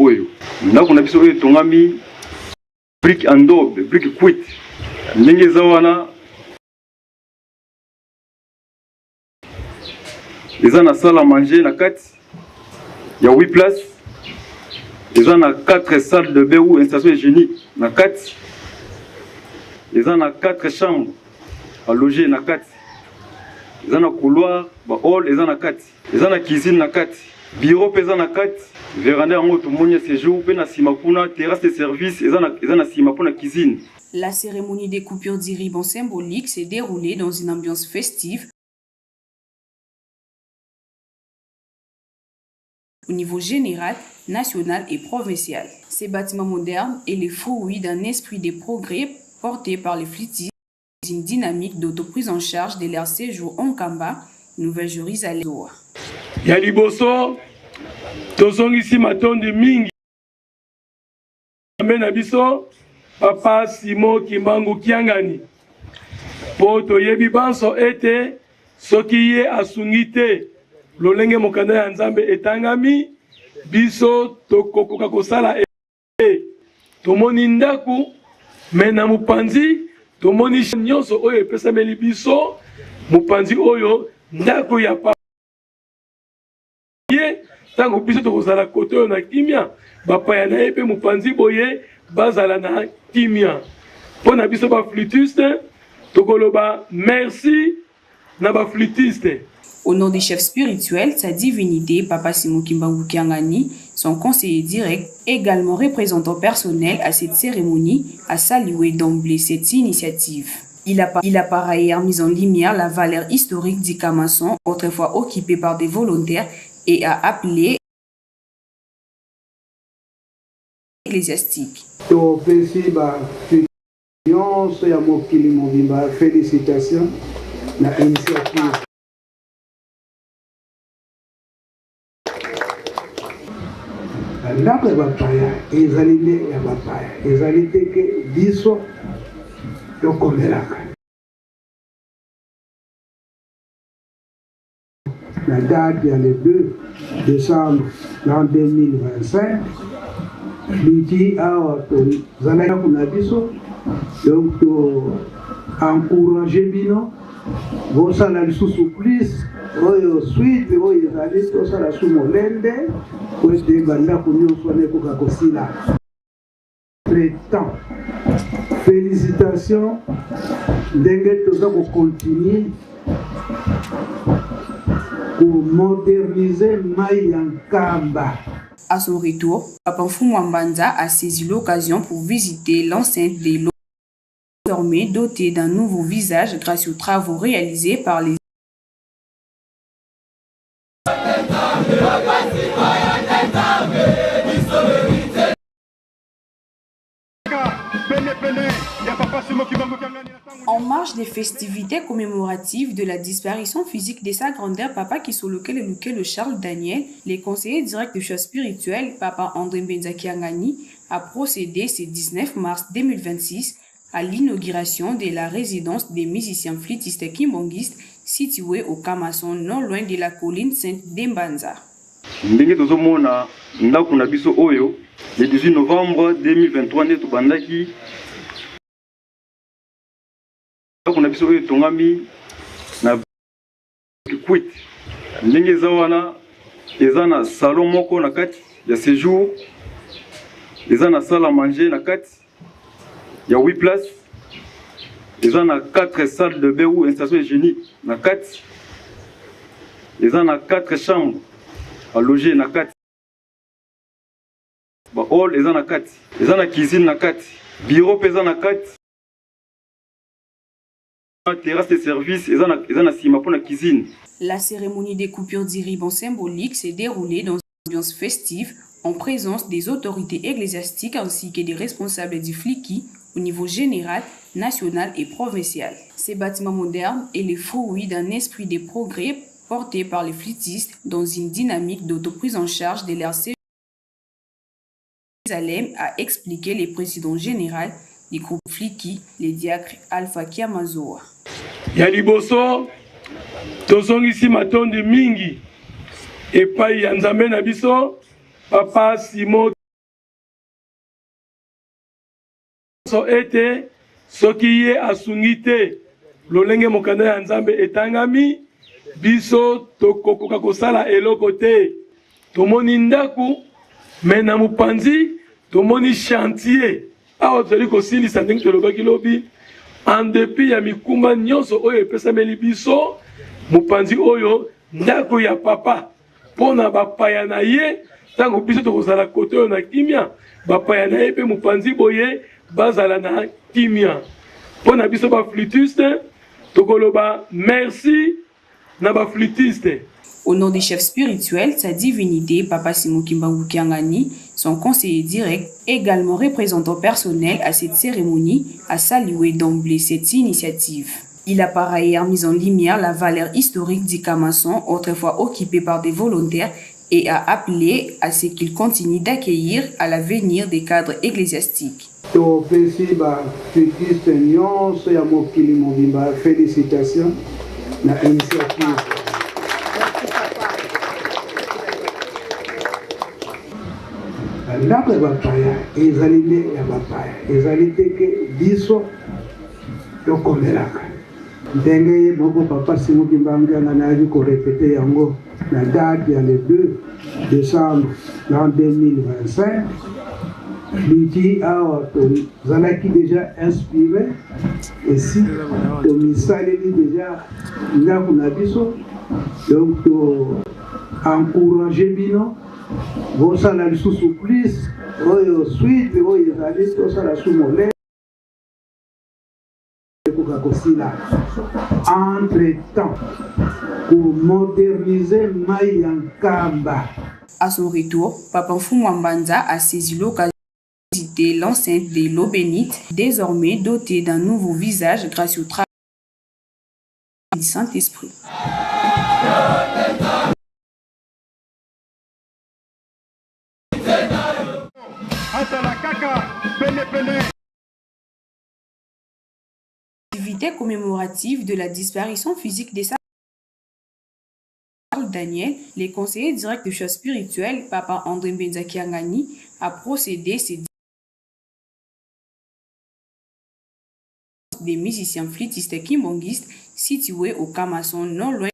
oyo. Ndako na biso oyo etongami brique en daube, brique cuite. Ndenge eza wana eza na salle à manger na kati ya 8 places, eza na 4 salles de bain ou installation hygiénique na kati, eza na 4 chambres à loger na kati, eza na couloir ba hall eza na kati, eza na cuisine na kati, bureau mpe eza na kati, veranda yango tomoni ya séjour mpe na nsima kuna terrasse de service eza na nsima mpona cuisine. La cérémonie des coupures du ruban symbolique s'est déroulée dans une ambiance festive au niveau général, national et provincial. Ces bâtiments modernes est le fruit d'un esprit de progrès porté par les flûtistes, une dynamique d'autoprise en charge de leur séjour en Nkamba, Nouvelle-Jérusalem. Ya liboso, tozongisi matondi mingi Nzambe na biso Papa Simon Kimbangu Kiangani, mpo toyebi banso ete soki ye asungi te lolenge mokanda ya Nzambe etangami, biso tokokoka kosala e. Tomoni ndako me na mopanzi tomoni nyonso oyo epesameli biso, mopanzi oyo ndako ya papa ye. Ntango biso tokozala kote oyo na kimia, bapaya na ye mpe mopanzi boye bazala na kimia. Mpo na biso baflûtiste, tokoloba merci na baflûtiste. Au nom des chefs spirituels, sa divinité, Papa Simon Kimbangu Kiangani, son conseiller direct, également représentant personnel à cette cérémonie, a salué d'emblée cette initiative. Il a par ailleurs mis en lumière la valeur historique du Kamasson, autrefois occupé par des volontaires, et a appelé ecclésiastique. Topesi bato nyonso ya mokili mobimba félicitation na initiative. Ndako ya bapaya ezali nde ya bapaya, ezali te ke biso tokomelaka. Na date ya le 2 décembre l'an 2025, liti awa tozalaki na biso, donc to encourage bino bosala lisusu plus oyo suite oyo ezali, tosala su molende po ete bandako nyonso wana ekoka kosila temps. Félicitations ndenge toza kocontinue komoderniser mai ya Nkamba. À son retour, Papa Mfumu Mbanza a saisi l'occasion pour visiter l'enceinte de l'eau, désormais dotée d'un nouveau visage grâce aux travaux réalisés par les. En marge des festivités commémoratives de la disparition physique de sa grandeur Papa Kisolokele Lukelo Charles Daniel, les conseillers directs du chef spirituel Papa André Mbenza Kiangani a procédé ce 19 mars 2026 à l'inauguration de la résidence des musiciens flûtistes kimbanguistes située au Kamasson, non loin de la colline Sainte d'Mbanza. Ndenge tozomona ndako na biso oyo, le 18 novembre 2023 nde tobandaki. Ndako na biso oyo etongami na cuite. Ndenge eza wana, eza na salon moko na kati ya séjour, eza na salle à manger na kati ya 8 places, eza na 4 salles de bain ou installation hygiénique na kati, eza na 4 chambres à loger na kati, ba hall eza na kati, eza na cuisine na kati, bureau mpe eza na kati, terrasse de service eza na nsima mpona cuisine. La cérémonie des coupures du ruban symbolique s'est déroulée dans une ambiance festive en présence des autorités ecclésiastiques ainsi que des responsables du FLIKI au niveau général, national et provincial. Ces bâtiments modernes est le fruit d'un esprit de progrès porté par les flûtistes dans une dynamique d'autoprise en charge de leur Jérusalem, a expliqué le président général du groupe Fliki, le diacre Alpha Kiamazoa. Ya liboso, tozongisi matondi mingi epai ya Nzambe na biso Papa Simon. banso ete soki ye asungi te lolenge mokanda ya Nzambe etangami, biso tokokoka kosala eloko te. Tomoni ndako me na mopanzi tomoni chantier awa tozali kosilisa ndenge tolobaki lobi, en depit ya mikumba nyonso oyo epesameli biso, mopanzi oyo ndako ya papa mpo na bapaya na ye. Ntango biso tokozala kote oyo na kimia, bapaya na ye mpe mopanzi boye bazala na kimia. Mpo na biso baflutiste tokoloba merci na baflutiste. Au nom des chefs spirituels, sa divinité, Papa Simon Kimbangu Kiangani, son conseiller direct, également représentant personnel à cette cérémonie, a salué d'emblée cette initiative. Il a par ailleurs mis en lumière la valeur historique du Camasson, autrefois occupé par des volontaires, et a appelé à ce qu'il continue d'accueillir à l'avenir des cadres ecclésiastiques. Topesi ba flûtistes nyonso ya mokili mobimba félicitation na initiative. Ndako ya bapaya ezali nde ya bapaya, ezali te ke biso tokomelaka ndenge ye moko papa Simon Kimbangu Kiangani ayaki korepete yango na date ya le 2 décembre l'an 2025. Liti awa tozalaki déjà inspiré, esi tomisaleli déjà ndako na biso, donc to encourage bino bosala lisusu plus oyo suite oyo ezali tosala su mole ekoka kosila. Entre temps komodernize mai ya Nkamba. À son retour, Papa Mfumu Mbanza a saisi l'occasion de visiter l'enceinte de l'eau bénite, désormais dotée d'un nouveau visage grâce au travail du Saint-Esprit. Activité commémorative de la disparition physique de Charles Daniel, le conseiller direct du chef spirituel, Papa André Mbenza Kiangani, a procédé ces des musiciens flûtistes kimbanguistes situés au Camasson, non loin.